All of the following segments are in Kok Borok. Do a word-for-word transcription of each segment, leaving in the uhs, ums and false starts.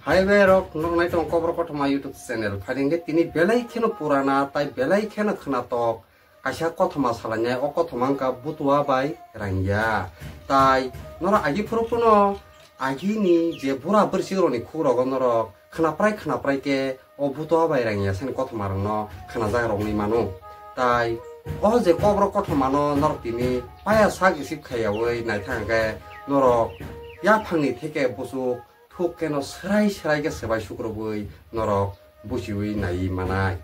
Hai bai rok, nok nai tong Kokborok Kothoma YouTube channel. Phaidi hwnkhe tini belai kheno purana tai belai kheno khwnatok kaisa kothoma salainai, o kothoma wngkha Butua bai Rangya. Tai norok agi phuru phano agini je bura bwrwsik rokni khuk rogo norok khwnaprai khwnaprai khe o Butua bai Rangya sani kothoma rokno khwnajak rokni mano. Tai o je Kokborok Kothoma no norok tini paya sak isip khaiyaui naithang khe norok yaphangni theke buchuk thuk keno swrai swrai khe swbai sukrubui norok buchiui naiwi manai.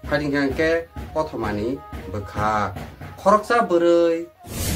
Phaidi hwnkhe kothomani bwkha. Khoroksa bwrwi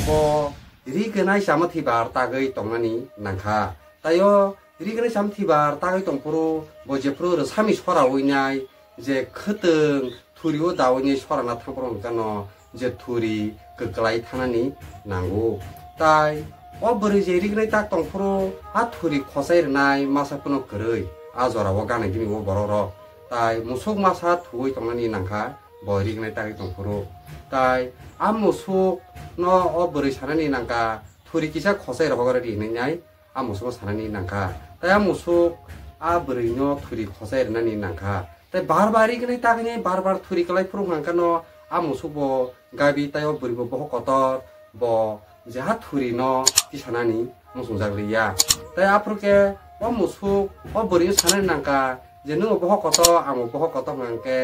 bo ri gwnai chama thibar tagwi tongnani nangkha. Tai o ri gwnai chama thibar tagwi tongphuru bo jephuru rwsami soraui nai je khwtwng thuri o daui nai sorana thangphuru hwnkhe no je thuri kwklai thanani nango. Tai o bwrwi je ri gwnai tak tongphuru a thuri khosai rwnai masa phano kwrwi a jora o gana gini o borok rok. Tai musuk masa thuwi tongnani nangkha bo ri gwnai tagwi tongphuru. Tai a musuk no o bwrwi sanani nangkha thuri kisa khosai rohor ri hinwi nai a musuk no sanani nangkha. Tai a musuk a bwrwi no thuri khosai rwnani nangkha. Tai bar bar ri gwnai tagwi nai bar bar thuri kwlai phuru hwnkha no a musuk bo gabi tai o bwrwi bo bohok kotor bo je ha thuri no tisanani muchungjak liya. Tai aphuru khe o musuk o bwrwi no sanani nangkha je nwng bo bohok kotor ang bo bohok kotor hwnkha khe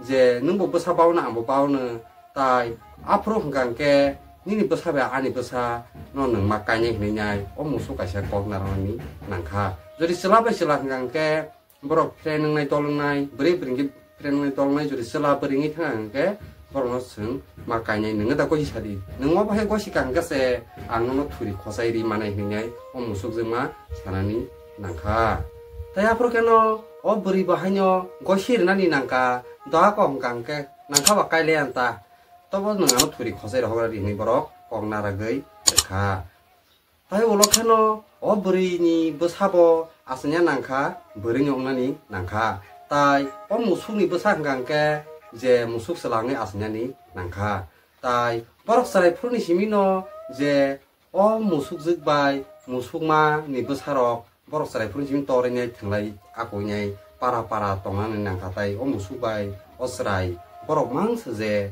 je nwng bo bwsa baono ang bo baono. Tai aphuru hwnkha hwnkhe nini bwsa bai ani bwsa no nwng ma kainai hinwi nai o musuk kaisa kok narwknani nangkha. Jodi chwla bai chwla hwnkha hwnkhe borok friend wngnai dol wngnai, bwrwi bwrwi hwnkhe friend wngnai dol wngnai, jodi chwla bwrwi wngwi thangkha hwnkhe borokno chwng ma kainai, nwng da gosi sadi, nwng o bahai gosi ka hwnkhe se ang nono thuri khosai ri manai hinwi nai o musuk jwngma sanani nangkha. Tai aphuru khe no o bwrwi bo haino gosi rwnani nangkha, doa kok hwnkha hwnkhe nangkha ba kailai ang ta. Tobo nwng ano thuri khosai rohor ri hinwi borok kok naragwi rwkha. Tai ulo kheno o bwrwini bwsabo aswknya nangkha, bwrwini wngnani nangkha. Tai o musukni bwsa hwnkha hwnkhe je musuk chwla wngwi aswknyani nangkha. Tai borok chwrai phuruni simino je o musukjwk bai musukmani bwsarok borok chwrai phuru simi torwi nai thwnglai akoi nai para para tongnani nangkha tai o musuk bai o chwrai borok mangsa je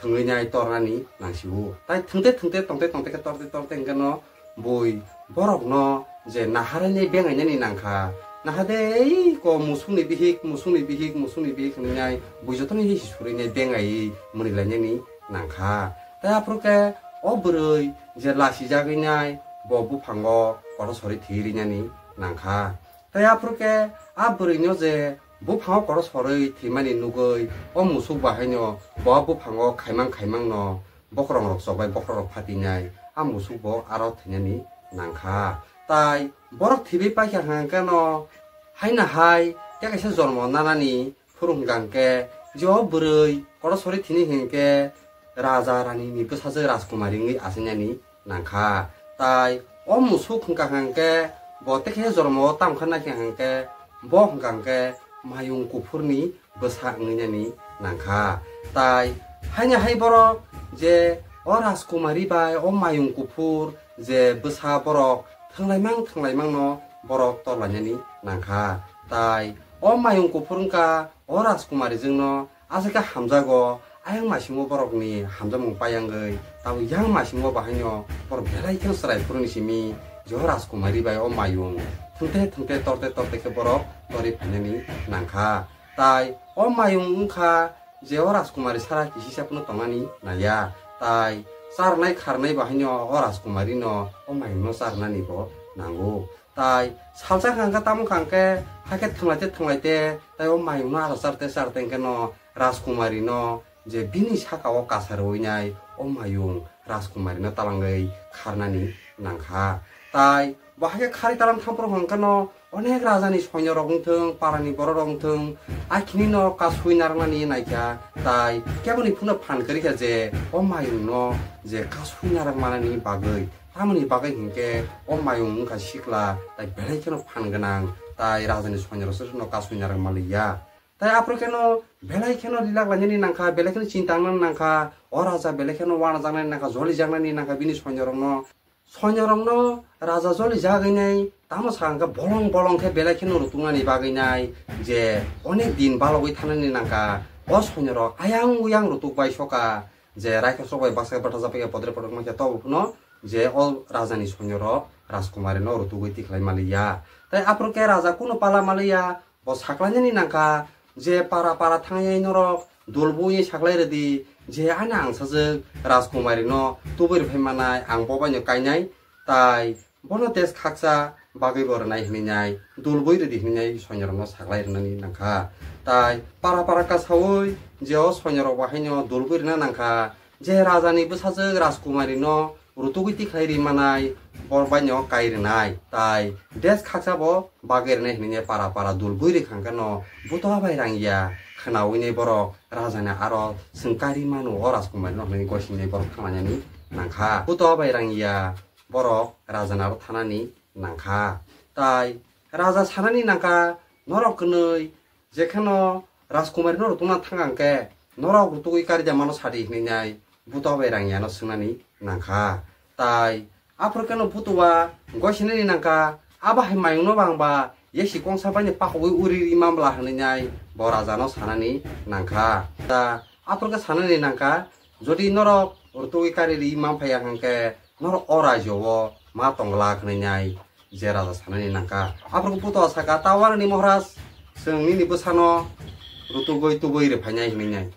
thwngwi nai tornani nangsiwo. Tai thwngte thwngte tongte tongte khe torte torte hwnkhe no bui borokno je naharwi nai bengainani nangkha. Nahade ei ko musukni bihik, musukni bihik, musukni bihik hwnwi nai bui jotono hi surwi nai bengai mwnwi lainani nangkha. Tai aphuru khe o bwrwi je lasijagwi nai bo buphango kotor sori thwi rinani nangkha. Tai aphuru khe a bwrwino je buphango kotor sori thwimani nugwi o musuk bahaino bo buphango khaimang khaimangno bokhorok rok chokbai bokhorok rok phatinai a musuk bo aro thwinani nangkha. Tai borok thwibai paikha hwnkha hwnkhe no haino hai tei kaisa jormo nanani phuru hwnkha hwnkhe je o bwrwi kotor sori thini hwnkhe raja rani ni bwsajwk Rajkumari wngwi achainani nangkha. Tai o musuk hwnkha hwnkhe bo tekhe jormo o tamo khe naikha hwnkhe bo hwnkha hwnkhe mayung kuphurni bwsa wngwi nani nangkha. Tai haino hai borok je o Rajkumari bai o mayung kuphur je bwsa borok thwnglaimang thwnglaimangno borok torlainani nangkha. Tai o mayung kuphur wngkha o Rajkumari jwngno aswk khe hamjago, ayang masingo borokni hamjakmung paiangwi, tabuk yang masingo bahaino borok belai kheno chwrai phuruni simi je o Rajkumari bai o mayung thwngte thwngte torte torte khe borok torwi phainani nangkha. Tai o mayung wngkha je o Rajkumari sara kisisa phano tongnani naiya. Tai charnai kharnai bahaino o Rajkumari no o mayung no charnani bo nango. Tai salsa hwnkha hwnkhe tamo hwnkha hwnkhe hakhe thwnglaite thwnglaite tai o mayung no aro charte charte hwnkhe no Rajkumari no je bini saka o kasarwi nai o mayung Rajkumari no talangwi kharnani nangkha. Tai bo hakhe kharwi talang thangphuru hwnkhe no onek raja ni soinyo rok wngthwng, para ni borok rok wngthwng, akhini no kasui narwknani naikha. Tai keboni phano phan kwrwikha je o mayung no je kasui narwk manani bagwi. Tamoni bagwi hinkhe o mayung wngkha sikla, tai belai kheno phan gwnang, tai rajani soinyorokse no kasui narwk manliya. Tai aphuru kheno belai kheno rilak lainani nangkha, belai kheno chinta wngnani nangkha, o raja belai kheno uanajaknani nangkha, jolijaknani nangkha bini soinyorokno. Soinyorokno raja jolijagwi nai Tamo sakha hwnkhe bolong bolong khe belai kheno rutuknani bagwi nai je onek din balogwi thanani nangkha. O soinyorok ayang uyang rutuk bai soka je raikosrok bai baksa bathajak bai podre podre mankhe tobo phano je o rajani soinyorok Rajkumari no rutugwi tikhlai maliya. Tai aphuru khe raja kunu pala maliya, bo saklainani nangkha je para para thangyai norok dul bui saklai rwdi je ani angsajwk Rajkumari no tubui rwphai manai ang bo baino kainai. Tai bono test khaksa bagwi bo rwnai hwnwi nai dul bui rwdi hwnwi nai soinyorokno saklai rwnani nangkha. Tai para para kasaui je o soinyorok bahaino dul bui rwna nangkha. Je rajani bwsajwk Rajkumari no rutugwi tikhlai ri manai, bor baino kai rwnai, tai des khaksa bo bagwi rwnai hwnwi para para dul bui rwkha hwnkhe no buto bai rangya khwnaui nai borok rajani aro swng kari manu o Rajkumari no hwnwi gosinai borok thanglainani nangkha. Buto bai rangya borok rajani aro thanani nangkha. Tai raja sanani nangkha, norok kwnwi jekheno Rajkumari no rutungna thang hwnkhe norok rutugwi kari da mano sadi hwnwi nai buto bai rangya no swngnani nangkha. Tai aphuru khe no butua gosinani nangkha, abo hai mayung no bang ba yesi kongsa bai ni pakogwi uri ri mamla hwnwi nai bo raja no sanani nangkha. Ta aphuru khe sanani nangkha, jodi norok rutugwi kari ri manphaya hwnkhe norok o rajyo o ma tongla hwnwi nai je raja sanani nangkha. Aphuru khe butua saka, ta warani Maharaj, chwng nini bwsano rutugwi tubui rwphainai hwnwi nai.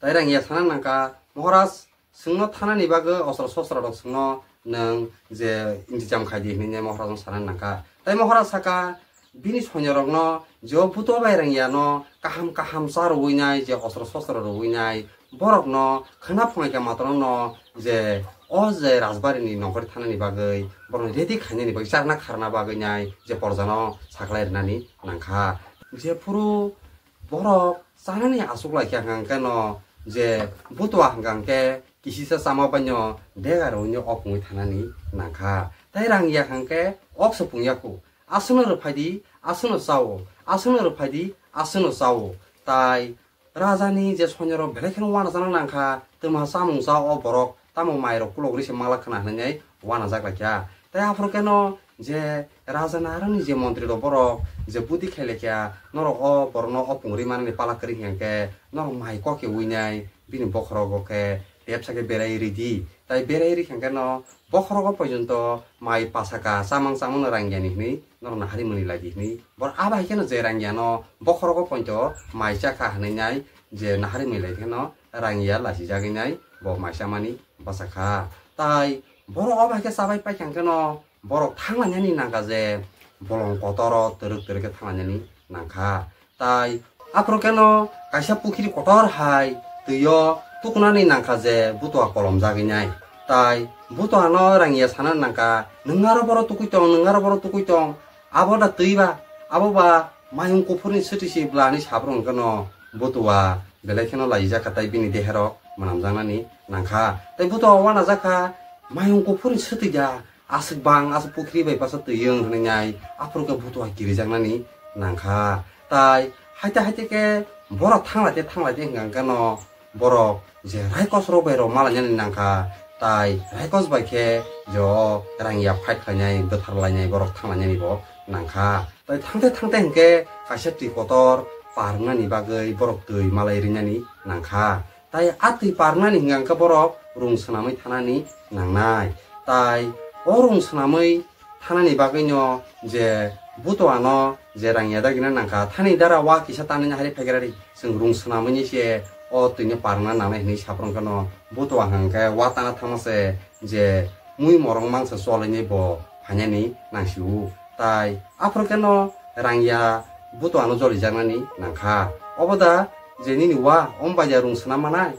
Tai rangya sana nangkha, Maharaj, chwngno thanani bagwi osro sosro rok chwngno nwng je intijam khai di hwnwi nai Maharaj no sana nangkha. Tai Maharaj saka, bini soinyorokno je o buto bai rangya no kaham kaham cha rwui nai, je osro sosro rwui nai, borokno khwna phunai kha matwrwngno je o je rajbari ni nongkhor thanani bagwi, borokno ready khainani bagwi, charna kharna bagwi nai je porjano saklai rwnani nangkha. Jephuru borok chanani achuk lai kha hwnkha hwnkhe no je butua hwnkha hwnkhe kisisa chama baino dega rwui no ok wngwi thanani nangkha. Tai rangya hwnkhe ok se pungya khu. Aswkno rwphai di, aswkno chao, aswkno rwphai di, aswkno chao. Tai rajani je soinyorok belai kheno uanajakna nangkha, twma chamung cha o borok, tamo mairok kulogri se mala khna hwnwi wanajak lai kha. Tai aphuru kheno je rajani aroni je montri rok borok je budi khailai kha, norok o borokno o pungri manani pala kwrwi hwnkhe norok mai kok khe uinai, bini bokhorogo khe tepsa khe berai ridi. Tai berai rikha hwnkhe no bokhorogo pojonto mai pasaka chamang chamang no rangyani hwnwi norok nahari mwnwi lai di hwnwi. Bor abo hai kheno je rangyano bokhorogo pojonto mai chakha hwnwi nai je nahari mwnwi lai kheno rangya lachijagwi nai bo mai chamani bwsakha. Tai borok abo hai khe chabai paikha hwnkhe no borok thanglainani nangkha je bolong kotoro twrwk twrwk khe thanglainani nangkha. Tai aphuru kheno kaisa pukhiri kotor hai twi o tukunani nangkha je butua kolomjagwi nai. Tai butua no rangya sana nangkha, "Nwng aro boro tukui tong, nwng aro boro tukui tong. Abo da twi ba, abo ba mayung kuphurni swtwi si bwla," hinwi sabrung kheno butua belai kheno laijak kha, tai bini deherok mwnamjaknani nangkha. Tai butua uanajakha, "Mayung kuphurni swtwi da, aswk bang, aswk pukhri bai basa twi wng," hwnwi nai aphuru khe butua kirijaknani nangkha. Tai haite haite khe borok thanglaite thanglaite hwnkha hwnkhe no borok je raikos rok bai rok malainani nangkha, tai raikos bai khe je o rangya fight khlainai, bwthar lainai, borok thanglainani bo nangkha. Tai thangte thangte hwnkhe kaisa twi kotor par wngnani bagwi borok twi malai rinani nangkha. Tai a twi parnani hwnka hwnkhe borok rung swnamwi thanani nangnai. Tai o rung swnamwi thanani bagwino je butuano je rang yadagina nangkha, thani dara wa kisa tanwi nahari phaigrari, chwng rung swnamwi se o twino parna nangnai hwnwi saprwngkheno butua hwnkhe wa tana thangma se je mui morong mangsa cholainai bo phainani nangsio. Tai aphuru kheno rangya butuano jolijaknani nangkha. Obo da je nini wa omo bai ya rung swnam manai?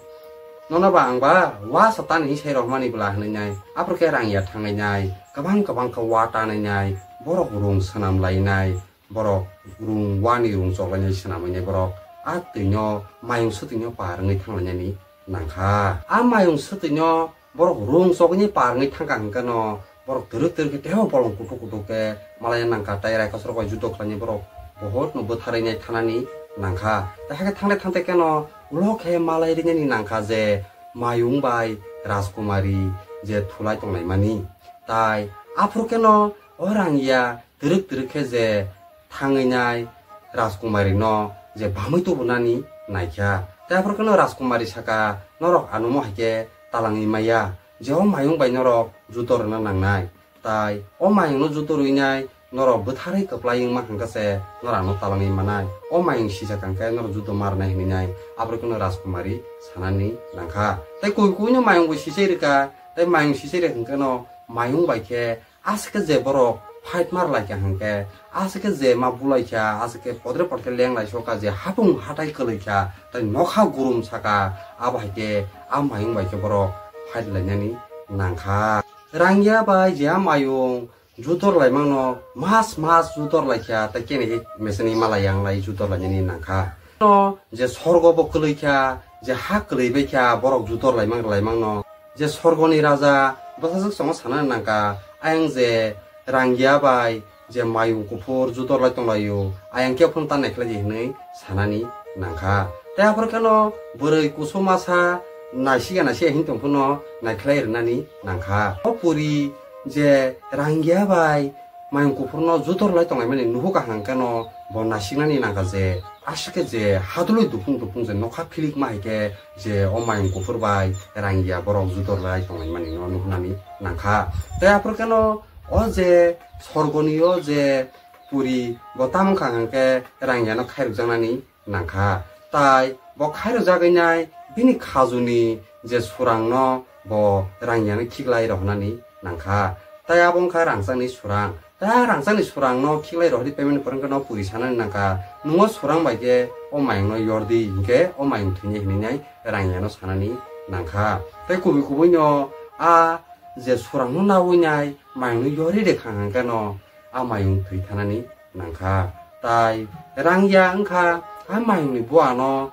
Nono ba ang ba wa sa tani hinwi sai rw mani bwla hwnwi nai. Aphuru khe rangya thangnai nai, kwbang kwbang khe wa tanwi nai, borok rung swnam lai nai. Borok rung wani rung choklainai swnamwi nai borok a twino mayung swtwino par wngwi thanglainani nangkha. A mayung swtwino borok rung chokni par wngwi thangkha hwnkhe no borok twrwk twrwk khe teibo bolong kuthuk kuthuk khe malai nangkha, tai raikos rok bai judo khlainai borok bohot no bwtharwi nai thanani nangkha. Tai hakhe thangte thangte kheno ulo khe malai rinani nangkha je mayung bai Rajkumari je thulai tonglaimani. Tai aphuru kheno O rangya twrwk twrwk khe je thangwi nai Rajkumari no je bamwi tubunani naikha. Tei aphuru kheno Rajkumari saka, "Norok ano mo hai khe talangwi maya, je o mayung bai norok juto rwna nangnai. Tai o mayung no juto rwinai norok bwtharwi kwplai wngma hwnkha se norok ano talangwi manai." O mayung sijak hwnkhe norok juto ma rwnai hinwi nai aphuru kheno Rajkumari sanani nangkha. Tei kubui kubui no mayung bo sisai rwkha, tei mayung sisai rwkha hwnkhe no mayung bai khe aswk khe je borok fight mar lai kha hwnkhe, aswk khe je ma bulai kha, aswk khe podre pod khe leng lai sok kha, je hapung hatai kwlwi kha, tei nokha gurum saka, abo hai khe a mayung bai khe borok fight lainani nangkha. Rangya bai je a mayung jutor lai mano, mas mas jutor lai kha, tei kene hik meseni malai yang lai jutor lainani nangkha. No je sorgo bo kwlwi kha, je ha kwlwi bai kha, borok jutor laimang laimang no. Je sorgoni raja bwsajwk chongo sana nangkha, ayang je rangya bai je mayung kuphur jutor lai tonglaio, ayang khe phun ta naikhlai di hinwi sanani nangkha. Tei aphuru kheno bwrwi kusu masa naisiga naisiga hin tong phano naikhlai rwnani nangkha. O puri je rangya bai mayung kuphurno jutor lai tonglaimani nuhukha hwnkhe no bo nasiknani nangkha je aswk khe je hadulwi dupung dupung je nokha philik ma hai khe je o mayung kuphur bai rangya borok jutor lai tonglaimani no nuhnani nangkha. Tei aphuru kheno o je sorgoni o je puri bo tamo wngkha hwnkhe rangya no khairokjaknani nangkha. Tai bo khairokjagwi nai bini khajuni je surangno bo rangya no khiklai rohornani nangkha. Tai abo wngkha rangchakni surang. Tai rangchakni surangno khiklai rohorwi payment porong khe no puri sanani nangkha. Nungo surang bai khe o mayungno yordi hinkhe o mayung thwinai hinwi nai rangya no sanani nangkha. Tai kubui kubui no a je surangno nawi nai mayungno yorwi rwkha hwnkhe no a mayung thwi thanani nangkha. Tai rangya wngkha a mayungni buano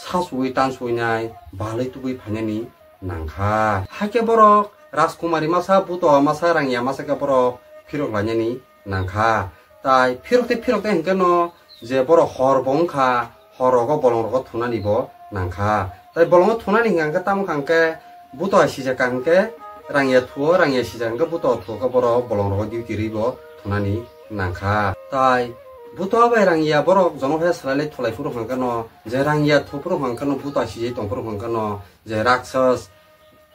sachuwi tansuwi nai balwi tubui phainani nangkha. Hakhe borok Rajkumari masa, buto masa, rangya masa khe borok phirok lainani nangkha. Tai phirok tei phirok tei hwnkhe no je borok hor bo wngkha, hor rogo bolong rogo thunani bo nangkha. Tai bolongo thunani hwnkha hwnkhe tamo wngkha hwnkhe buto sijak ka hwnkhe rangya thuo, rangya sijak hwnkhe buto thuo khe borok bolong rogo duty rwi bo thunani nangkha. Tai buto bai rangya borok jono phai salai lai thulai phuru hwnkhe no je rangya thu phuru hwnkhe no buto sijai tong phuru hwnkhe no je raksas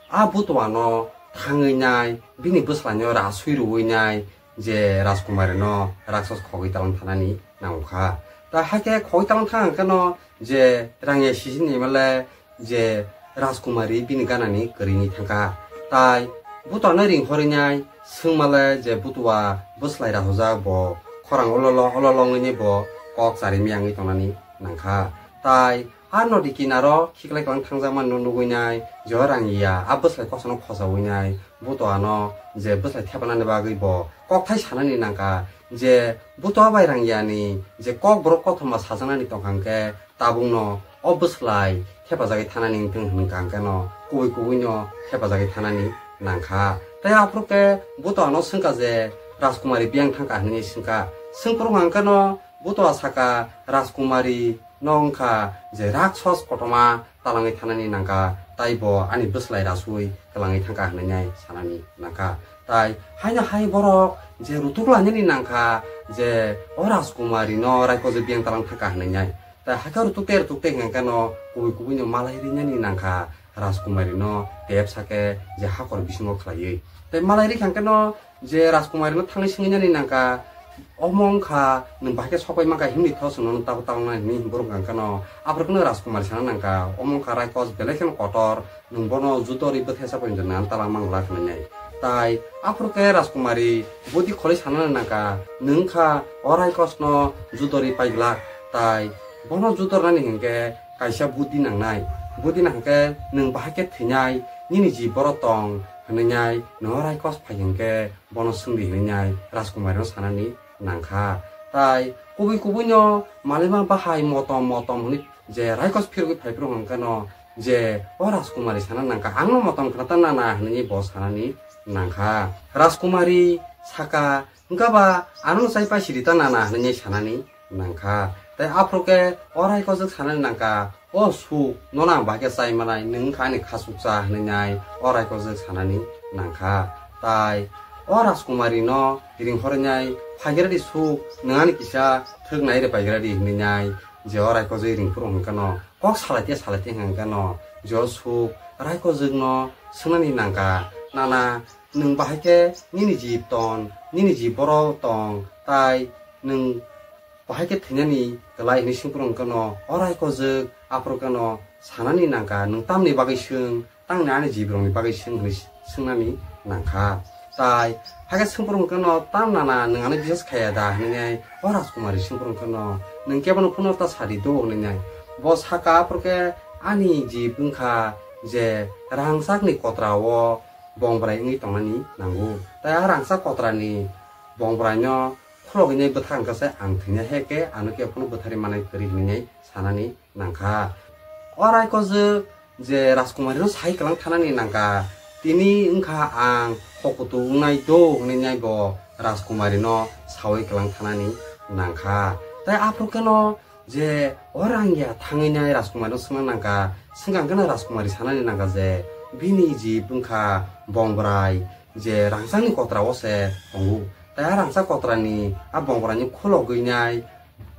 a butuano thangwi nai, bini bwsalaino rasui rwui nai, je Rajkumari no raksas khogwi talang thanani nangkha. Ta hakhe khogwi talang thang khe no je rangya sijini male je Rajkumari bini ganani kwrwini thangkha. Tai butuano ring horwi nai swngmale je butua bwslai rahojak bo khorang ololo ololo wngwi bo kok chari miyangwi tongnani nangkha. Tai a nodi kinaro khiklai kwlang thangjakmani no nugwi nai, je o rangya a bwslai kosono khochaui nai, buto ano je bwslai thepanani bagwi bo kokthai sanani nangkha, je buto bai rangyani je kokborok kothoma sajaknani tongkha hwnkhe tabukno o bwslai thepajagwi thanani wngthung hwnkha hwnkhe no kubui kubui no thepajagwi thanani nangkha. Tei aphuru khe buto ano swngkha je Rajkumari biyang thangkha hwnwi swngkha. Swngphuru hwnkha hwnkhe no buto saka Rajkumari no wngkha je raksos kotorma talangwi thanani nangkha, tai bo ani bwslai rasui kwlangwi thangkha hwnwi nai sanani nangkha. Tai haino hai borok je rutuk lainani nangkha je o Rajkumari no raikojwk biyang talang thangkha hwnwi nai. Tai hakhe rutuk tei rutuk tei hwnkha no kubui kubui no malai rinani nangkha Rajkumari no tep sake je hakor bisingo khlaiwi. Tai malai rikha hwnkhe no je Rajkumari no thangwi swngwi nani nangkha, "Omo wngkha nwng bahai khe sokpai mankha himni tho chwng nono tabuk tabuk nai," hwnwi borok hwnkha no. Aphuru kheno Rajkumari sana nangkha, "Omo wngkha raikos belai kheno kotor, nwng bono juto rwi bwthai chapai wngkha nang talang mang glak," hwnwi nai. Tai aphuru khe Rajkumari budi kholi sana nangkha, "Nwng wngkha o raikos no juto rwi pai glak, tai bono juto rwnani hinkhe kaisa budi nangnai, budi nang khe nwng bahai khe thwinai, nini ji borok tong," hwnwi nai, "Nwng o raikos phai hinkhe bono swngdi," hwnwi nai Rajkumari no sanani nangkha. Tai kubui kubui no malima bahai motom motom hwnwi je raikos phirogwi phai phuru hwnkha no je o Rajkumari sana nangkha, "Ang no motom khna ta nana," hwnwi bo sanani nangkha. Rajkumari saka, "Wngkha ba ano chai pai siri ta nana," hwnwi sanani nangkha. Tai aphuru khe o raikojwk sanani nangkha, "O suk, nono ang bahai khe chai manai, nwng wngkha ani khachuksa," hwnwi nai o raikojwk sanani nangkha. Tai O Rajkumari no ring hornai, "Phaigera di suk, nwng ani kisa thwk nai re paigra di," hinwi nai. Je o Raikojwk ring phuru hwnkhe no kok salai te salai te hwnkhe no je o suk Raikojwk no swngnani nangkha, "Nana, nwng bahai khe nini jib ton, nini jib boro tong, tai nwng bahai khe thwinani kwlai?" hinwi swng phuru hwnkhe no o Raikojwk aphuru khe no sanani nangkha, "Nwng tamni bagwi swng, tangni ani jibrokni bagwi swng?" hinwi swngnani nangkha. Tai hakhe swng phuru hwnkhe no, "Tam nana, nwng ano biswas khaiya da?" hinwi nai o Rajkumari swng phuru hwnkhe no, "Nwng kebono phano ta sadi do?" hinwi nai. Bo saka aphuru khe, "Ani jib wngkha je rangchakni kotra o bongbrai wngwi tongnani nango. Tai a rangchak kotrani bongbrai no khulogwi nai bwthar hwnkhe se ang thwinai, heke ano kebono bwtharwi manai kwrwi," hinwi nai sanani nangkha. O Raikojwk je Rajkumari no sai kwlang thanani nangkha, "Tini wngkha ang hokutu wngnai do?" hinwi nai bo Rajkumari no saui kwlang thanani nangkha. Tai aphuru khe no je o Rangya thangwi nai Rajkumari no swngna nangkha, swngkang khe no Rajkumari sanani nangkha je bini jib wngkha bongbrai, je rangchakni kotra o se tongo. Tai a rangchak kotrani a bongbrai no khulogwi nai,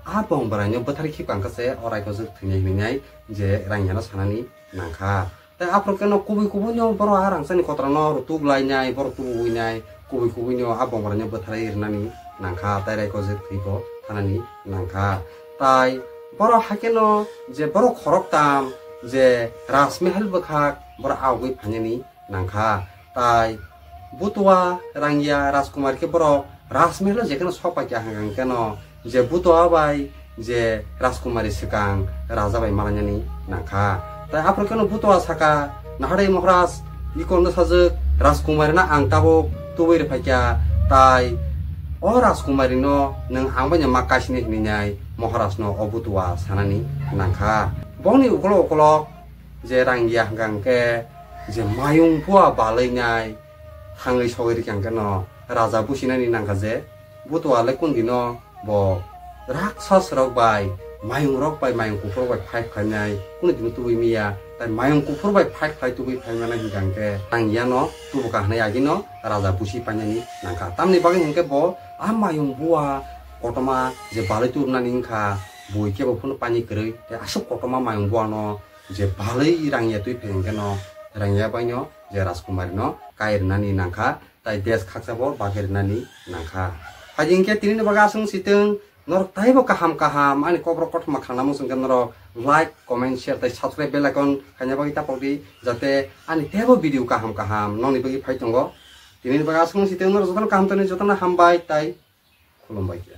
a bongbrai no bwtharwi khipkang khe se o Raikojwk thwinai hinwi nai je Rangya no sanani nangkha. Tai aphuru khe no kubui kubui no borok a rangchakni kotra no rutuk lainai, borok tubuwi nai, kubui kubui no a bongbrai no bwtharwi rwnani nangkha, tai Raikojwk thwi bo thanani nangkha. Tai borok hakhe no je borok khoroktam je Rajmehal bwkhak borok aogwi phainani nangkha. Tai Butua, Rangya, Rajkumari khe borok Rajmehal o jekheno sok paikha hwnkha hwnkhe no je Butua bai je Rajkumari swkang raja bai malainani nangkha. Tai aphuru khe no Butua saka, "Naharwi Maharaj, iko no sajwk, Rajkumari no ang tabuk tubui rwphaikha, tai o Rajkumari no nwng ang bai no ma kaisini," hinwi nai Maharaj no o Butua sanani nangkha. Bongni ukolok ukolok je Rangya hwnkha hwnkhe je mayung bua balwi nai thangwi sogwi rikha hwnkhe no raja businani nangkha je Butua le kundino bo raksas rok bai, mayung rok bai, mayung kuphur rok bai fight khlainai kunu dino tubui miya, tai mayung kuphur bai fight khlai tubui phai mano hwnkha hwnkhe Rangya no tubuka hwnwi agino raja busi painani nangkha. Tamni bagwi hwnkhe bo a mayung bua kotorma je balwi tubunani wngkha, bui khe bo phano paini kwrwi, tei aswk kotorma mayung bua no je balwi Rangya twi phai hwnkhe no Rangya bai no je Rajkumari no kai rwnani nangkha, tai desh khaksa bo bagwi rwnani nangkha. Hai hwnkhe tini ni bagwi aswk si tong, norok taibo kaham kaham ani kokrok kothoma khangnamo swngkhe norok like, comment, share tai subscribe bell icon khaina bagwi tapok di, jate ani teibo video kaham kaham nokni bagwi phai tongo. Tini ni bagwi aswk si tong, norok jotono kaham tongni jotono hambai tai khulumbai khe.